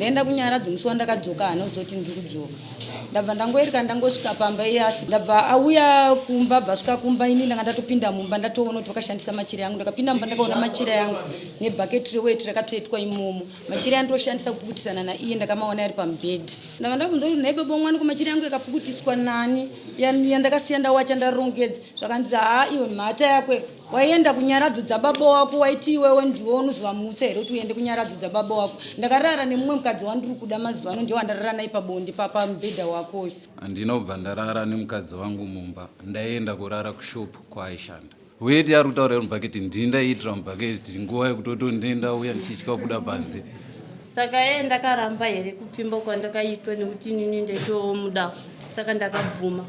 Ndaenda kunyaradzo musi wandakadzoka haana kuzoti ndiri kudzoka. Ndabva ndangoereka ndangosvika pamba iye asi ndabva auya kumba bva svika kumba ini ndanga ndatopinda mumba ndatoona kuti vakashandisa machira yangu. Ndakapinda mumba ndakaona machira yangu nebhaketi reweti rakatsvetwa imomo. Machira yandoshandisa kupukutisana naiye ndakamaona ari pamubhedhi. Ndabva ndabvunza kuti nhai baba mwana ko machira yangu yakapukutiswa nani yandakasiya ndawacha ndarongedza. Zvakanzi haa iwe mhata yakwe Waienda kunyaradzo dzababa wako waiti iwewe ndiwe unozovamutsa here kuti uende kunyaradzo dzababa wako. Ndakarara nemumwe mukadzi wandiri kuda mazuva ano ndiye wandarara naye pabonde pamubhedha wako uyu. Handina kubva ndarara nemukadzi wangu mumba ndaienda kurara kushop kwaaishanda. Weti ari kutaura iri mubhaketi ndini ndaiitira mubhaketi nguva yekutoto ndendauya ndichitya kubuda panze. Saka iye ndakaramba here kupfimba kwandakaitwa nekuti inini ndaitomudawo saka ndakabvuma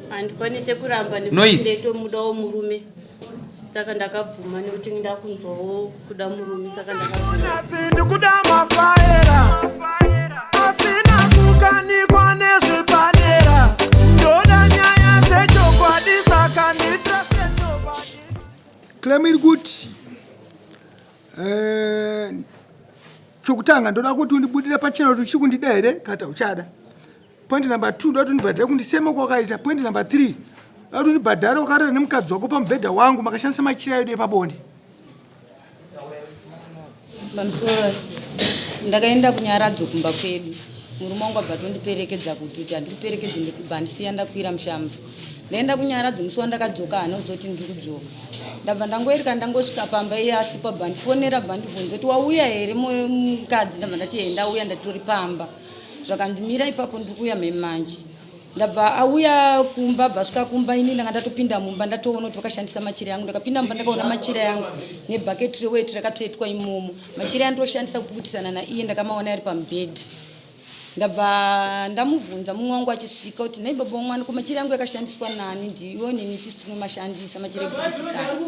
handikwanise kuramba nekuti ndaitomudawo murume saka ndakabvuma nekuti ndakunzwawo kuda murume saka ndakabvuma ndikuda mafaera asina kukanikwa nezvipanera ndoda nyaya dzechokwadi saka nditraste nobody Claim iri kuti eh, chokutanga ndoda kuti undibudire pachena kuti uchiri kundida here kana uchada point number two ndoda kuti undibhadhare kundisema kwakaita point number three ndoda kuti undibhadhare wakarara nemukadzi wako pamubhedha wangu makashandisa machira edu epabonde. Pamusoro ndakaenda kunyaradzo kumba kwedu murume wangu abva tondiperekedza kuti kuti handikuperekedzi ndikubva andisiya ndakwira mushamva ndaenda kunyaradzo musi wandakadzoka haana kuzoti ndiri kudzoka ndabva ndangoereka ndangosvika pamba iye asipo abva andifonera abva andibvunza kuti wauya here mukadzi ndabva ndati he ndauya ndatori pamba zvakandimira ipapo ndiri kuuya mhemanje ndabva auya kumba bva svika kumba ini ndanga ndatopinda mumba ndatoona kuti vakashandisa machira yangu ndakapinda mumba ndakaona machira yangu nebhaketi reweti rakatsvetwa imomo machira yandoshandisa kupukutisana naiye ndakamaona ari pamubhedhi ndabva ndamubvunza mumwe wangu achisvika kuti nhai baba wamwana ko machira yangu yakashandiswa nani ndiyo nini tisu tinomashandisa machira ekupukutisana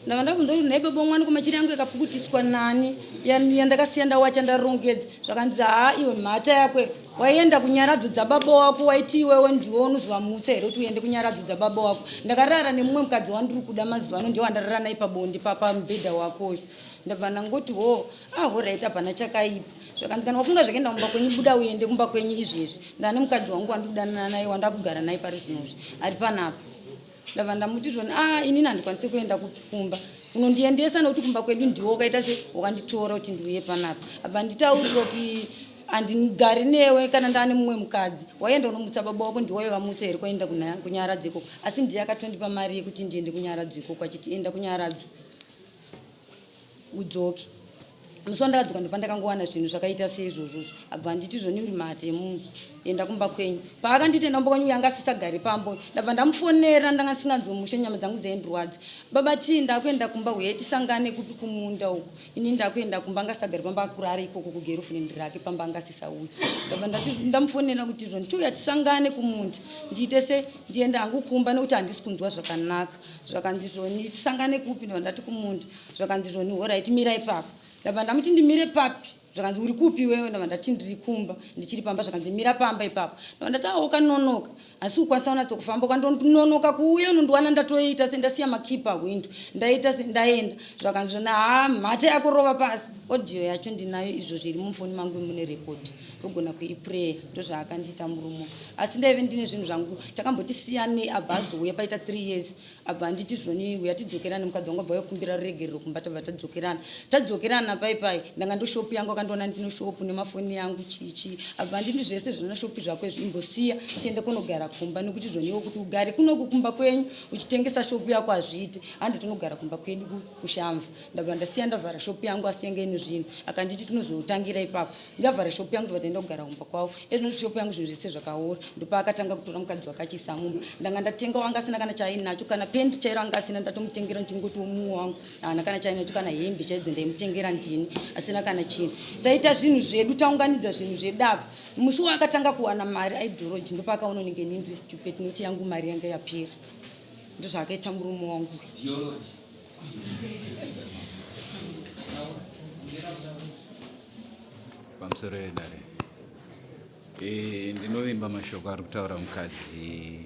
Ndanga ndabvunza kuti nhai baba mwana ko machira yangu yakapukutiswa nani yandakasiya ndawacha ndarongedza zvakanzi haa iwe mhata yakwe waienda kunyaradzo dzababa wako waiti iwewe ndiwe unozovamutsa here kuti uende kunyaradzo dzababa wako ndakarara nemumwe mukadzi wandiri kuda mazuva ano ndiye wandarara naye pabonde pamubhedha wako uyu ndabva ndangoti ho ah horait hapana chakaipa zvakanzi kana wafunga zvekuenda kumba kwenyu buda uende kumba kwenyu izvezvi ndane mukadzi wangu wandikudanana naye wandakugara naye pari zvinozvi ari panapa Ndabva ndamuti zvoni ah inini handikwanisi kuenda kumba unondiendesa nokuti kumba kwedu ndiwo ukaita se wakanditora kuti ndiuye panapa abva nditaurira kuti handigari newe kana ndaane mumwe mukadzi waienda unomutsa baba wako ndiwo waivamutsa here kwaenda kunyaradzo ikoko asi ndiye akatondipa mari yekuti ndiende kunyaradzo ikoko achiti enda kunyaradzo udzoke musi wandakadzoka ndopandakangowana zvinhu zvakaita seizvozvozvo abva anditi zvoni uri mate yemunhu enda kumba kwenyu paakanditi enda kumba kwenyu uyo anga asisagari pambo ndabva ndamufonera ndanga ndisinganzwe mushe nyama dzangu dzaindirwadza baba tii ndakuenda kumba huye tisangane kupi kumunda uku ini ndakuenda kumba anga asisagari pamba akurara ikoko kugerofrendi rake pamba anga asisauyi ndabva ndati ndamufonera kuti zvoni tiuya tisangane kumunda ndiite se ndiende hangu kumba nekuti handisi kunzwa zvakanaka zvakanzi zvoni tisangane kupi ndabva ndati kumunda Zvakanzi zvoni horaiti mira ipapo. Ndabva ndamuti ndimire papi? Zvakanzi uri kupi iwewe? Ndabva ndati ndiri kumba ndichiri pamba zvakanzi mira pamba ipapo. Ndabva ndati awo ukanonoka asi ukwanisa kunatso kufamba ukandononoka kuuya unondiwana ndatoita sendasiya makey pahwindo ndaita sendaenda zvakanzi zvona haa mhata yako rova pasi audio yacho ndinayo izvozvo iri mufoni mangu mune record ndogona kuiprayer ndozvaakandiita murume asi ndaive ndine zvinhu zvangu takamboti siyanei abva azouya paita three years Abva anditi zvoni huya tidzokerane mukadzi wangu abva kumbira ruregerero kumba tabva tadzokerana. Tadzokerana pai pai ndanga ndoshop yangu akandiona ndino shop nemafoni yangu chii chii. Abva anditi zvese zvina shop zvako izvi imbosiya tiende kunogara kumba nekuti zvoni iwe kuti ugare kunoku kumba kwenyu uchitengesa shop yako hazviiti. Handi tinogara kumba kwedu kushamva. Ndabva ndasiya ndavhara shop yangu asi yanga ine zvinhu. Akanditi tinozotangira ipapo. Ndavhara shop yangu tobva taenda kugara kumba kwavo. Ezvino shop yangu zvinhu zvese zvakaora. Ndopaakatanga kutora mukadzi wake achiisa mumba. Ndanga ndatenga wanga asina kana chaainacho kana pendi chairo anga asina ndatomutengera ndichingoti mumwe wangu haana kana chaainacho kana hembe chaidzo ndaimutengera ndini asina kana chinhu. Taita zvinhu zvedu taunganidza zvinhu zvedu apa. Musi waakatanga kuwana mari aidhoroji ndopaakaona unenge ini ndiri stupid noti yangu mari yanga yapera. Ndozvaakaita murume wangu. Pamusoro yedare e, ndinovimba mashoko ari kutaura mukadzi.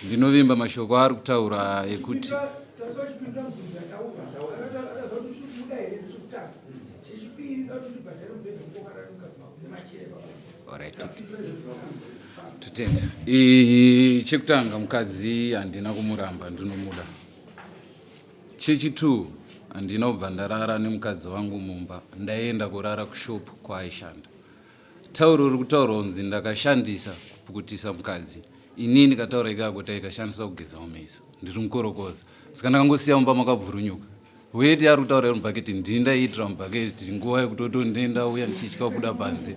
Ndinovimba mashoko ari kutaura ekuti Alright, totenda. Chekutanga mukadzi handina kumuramba, ndinomuda. Chechi2 handina kubva ndarara nemukadzi wangu mumba, ndaenda kurara kushopu kwaaishanda. Tauro uri kutaurwa kunzi ndakashandisa kupukutisa mukadzi, inini kataura ikako taikashandisa kugeza mumeso, ndiri mukorokoza, saka ndakangosiya mumba makabvurunyuka. Weti ari kutaura iri mubhaketi, ndini ndaiitira mubhaketi nguva yekutoto ndendauya ndichitya kubuda panze.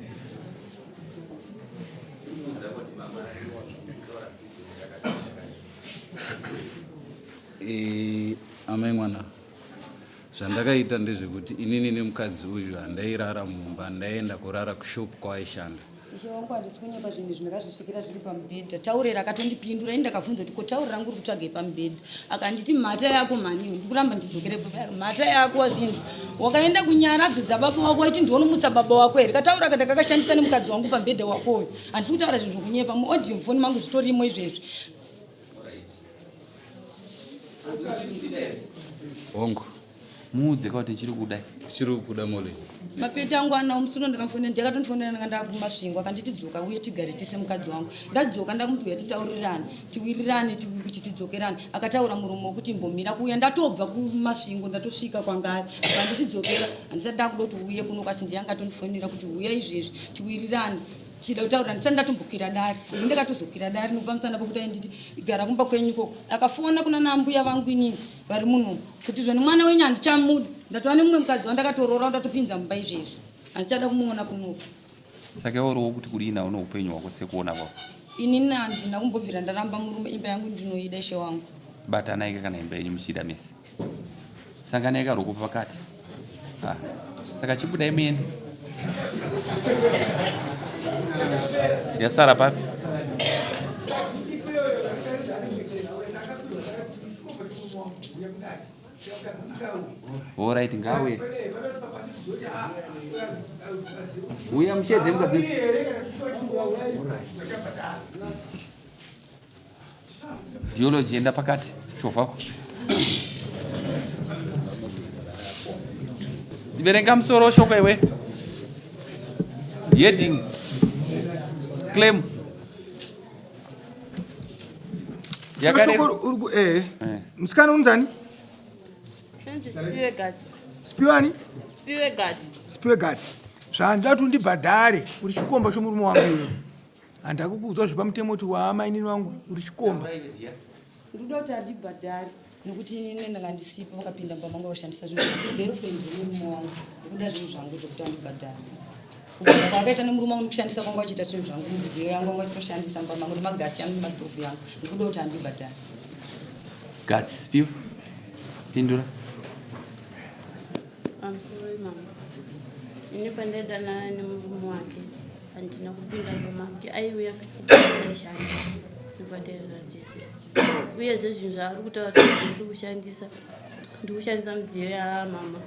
Amai mwana, zvandakaita ndezvekuti inini nemukadzi uyu handairara mumba, ndaenda kurara kushopu kwaaishanda. Ishe wangu, handisi kunyepa, zvinhu izvi ndakazvisvikira zviri pamubhedha. Taurera akatondipindura. Ini ndakabvunza kuti ko tauri rangu uri kutsvagei pamubhedha, akanditi mhata yako mhaniyo, ndikuramba ndidzokere mhata yako wazvinhu. Wakaenda kunyaradzo dzababa wako, waiti ndionomutsa baba wako here? Kataura ka ndakakashandisa nemukadzi wangu pamubhedha wakoyo. Handisi kutaura zvinhu zvokunyepa, muaudio mufoni mangu zvitorimo izvezvi. Hongu. Muudze ka kuti chiri kuda. Chiri kuda mole. Mapeti angu anawo musuno ndakamufonera, ndakatomufonera ndanga ndakumasvingo, akanditi dzoka uye tigare tise mukadzi wangu. Ndadzoka ndamuti uya titaurirane, tiwirirane, kuti tidzokerane. Akataura muromo wekuti imbomira kuuya, ndatobva kumasvingo ndatosvika kwangari, akanditi dzokera, handisati ndakuda kuti uye kuno, kasi ndiye angatondifonera kuti uya izvezvi tiwirirane, chida kutaura. Ndisati ndatombokwira dare, ini ndakatozokwira dare nopamusana pokuti ainditi gara kumba kwenyu ikoko. Akafona kuna nambuya vangu inini vari munomu kuti zvoni mwana wenyu handichamuda, ndatova nemumwe mukadzi wandakatoroora ndatopinza mumba izvezvi, handichada kumuona kunoku. Saka iwe uriwo kuti kudii nawo neupenyu hwako sekuona kwako? Inini handina kumbobvira ndaramba murume, imba yangu ndinoida, ishe wangu. Batanai ka kana imba yenyu muchiida mese. Sanganai ka roko pakati. Ah. Saka chibudai muende. Yasara papi? Alright, ngauye. Uya mushedze mukadzi. Geology enda pakati chovhako. Verenga musoro shoko iwe. Heading. Claim. Yakareba. Uri ku eh. Musikana unzani? Zvinonzi Spiwe Guts. Spiwani? Spiwe Guts. Spiwe Guts. Zvandida kuti undibhadhare uri chikomba chomurume wangu iwe. Handakukuudzwa zvepamutemo kuti waamainini vangu uri chikomba. Ndoda kuti andibhadhare nekuti inini ndanga ndisipo, vakapinda mumba mangu vakashandisa zvinhu girlfriend yemurume wangu. Ndikuda zvinhu zvangu zvekuti andibhadhare. Kugara kwaakaita nemurume wangu nekushandisa kwangu achiita zvinhu zvangu, midziyo yangu wangu achitoshandisa mumba mangu nemagasi yangu nemasitofu yangu. Ndikuda kuti andibhadhare. Guts, Spiwe. Pindura. Pamusoro mama, ini pandaidanana nemurume wake handina kupinda mumba make, aiuya kushanda nekwandairara tese. Uyezve zvinhu zvaari kutaura kuti ndiri kushandisa, ndiri kushandisa midziyo yamama.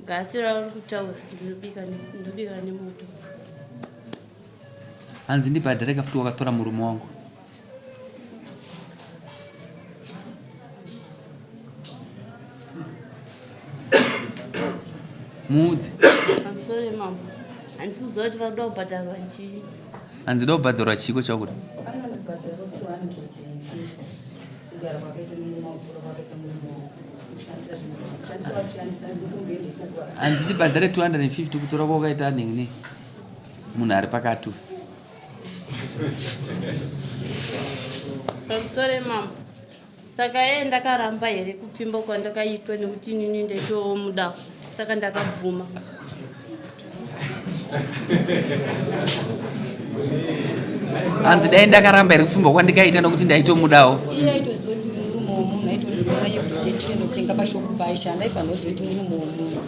Gasi rauri kutaura ndinobika ndinobika nemoto. Hanzi ndibhadhare ka futi wakatora murume wangu. Muudze. Pamusoro mambo, handisi kuziva kuti vari kuda kubhadharwa chii. Hanzi da kubhadharwa chiiko chakuda? Anondibhadhara 250 kugara kwakaita murume wangu, kutora kwakaita murume wangu, kushandisa zvinhu zvangu, kushandisa vakushandisa ndokumboenda ikoko. Hanzi ndibhadhare 250 kutora kwakaita nhingi munhu ari pakati uyu. Pamusoro mambo, saka iye ndakaramba here kupfimba kwandakaitwa nekuti inini ndaitomudawo, saka ndakabvuma. Hanzi dai ndakaramba here kupfimba kwandikaita nokuti ndaitomudawo. Iye aitoziva kuti murume womunhu, aitondiona everyday tichitoenda kutenga pashopu paaishanda. Aifanira kuziva kuti murume womunhu,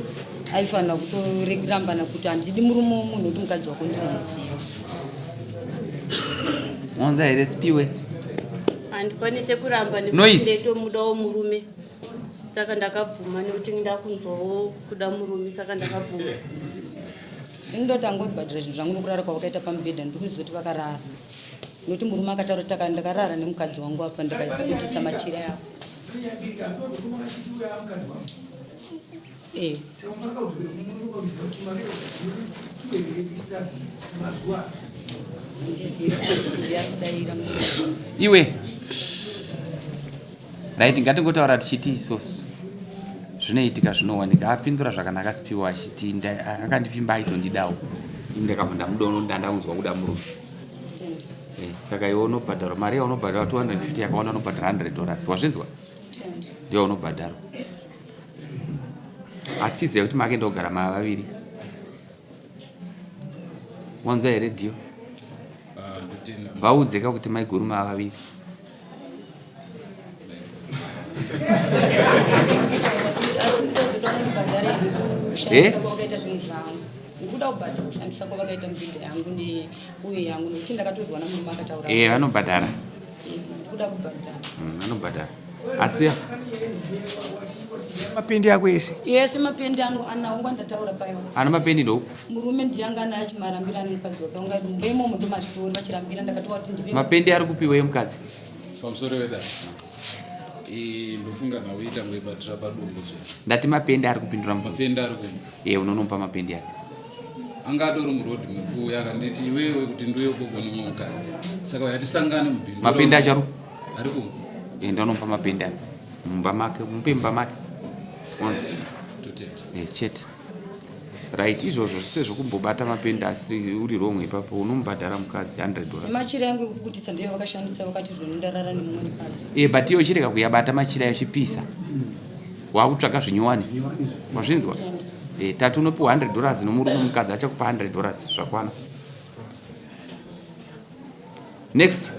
aifanira kutorekurambana kuti handidi murume womunhu kuti mukadzi wako ndinomuziva. Wanza here Spiwe? Handikwanise kuramba nekuti Noise. ndaitomudawo murume, saka ndakabvuma nekuti ndakunzwawo kuda murume, saka ndakabvuma. Ini ndoti angobhadhara zvinhu zvangu nokurara kwavakaita pamubhedha. Ndiri kuziva kuti vakarara nokuti murume akataura kuti ndakarara nemukadzi wangu apa ndikaputisa machira yako. Eh. Iwe right, ngatingotaura tichiti isosu zvinoitika zvinowanika. Apindura zvakanaka Sipiwo achiti akandipfimba aitondidawo, ini ndakabva ndamuda unoda ndaunzwa kuda murume. Eh, saka iwe unobhadharwa mari yaunobhadharwa 250 yakawanda, unobhadhara 100 dollars, wazvinzwa? Ndiyo unobhadharwa, asi chiziva kuti makenda kugara mava vaviri, wanzwa here dio? Ah, ndotenda. Vaudzeka kuti maiguru mava vaviri. Asi ndozoti vanondibhadhara here Eh? kushandisa kwavakaita zvinhu zvangu? Ndikuda kubhadhara kushandisa kwavakaita mibhedha yangu neuye yangu, nekuti ndakatozwana murume akataura. E, vanobhadhara. Eh, ndikuda kubhadhara. Vanobhadhara asi Mapendi ako ese? Yese mapendi angu anawo, nguva ndataura payo. Ana mapendi ndoku? Murume ndiyanga anayo achimarambira ani mukadzi wake, unga mumba imomo ndomazvitori vachirambira, ndakatova kuti ndipe. Mapendi ari kupiwa emukadzi. Pamusoro wedare, ndofunga nhau itangoibatira padumbu zve. Ndati mapendi ari kupindura mubvunzo. Mapendi ari kumba. E, unonomupa mapendi ake. Anga atori murodhi mukuuya, akanditi iwewe kuti ndiuye ukoko nemumwe mukadzi, saka yatisangane mubindu. Mapendi acho ari Ari kumba. E, ndanomupa mapendi ake mumba make, mupe mumba make, wanzwa? Totenda. E, chete. Right, izvozvo sezvokumbobata mapendi asiri uri wrong ipapo, unomubhadhara mukadzi 100 dollars. Machira yangu ekupukutisa ndiyo vakashandisa, vakati zvoni ndarara nemumwe mukadzi. E, but iwe chirega kuyabata machira achipisa, wakutsvaga zvinyowani, wazvinzwa? E, tati unopiwa 100 dollars nomurume, mukadzi achakupa 100 dollars, zvakwana. Next,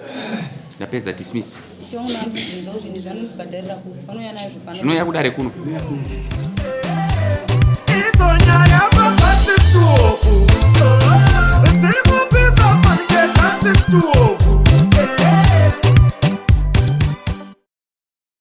ndapedza, dismiss. Chiona andibvunzawo zvinhu zvanondibhadharira kupi, vanouya nazvo pano? Zvinouya kudare kuno. Idzo nyaya papasituoku dziri kupisa fanike tasituoku.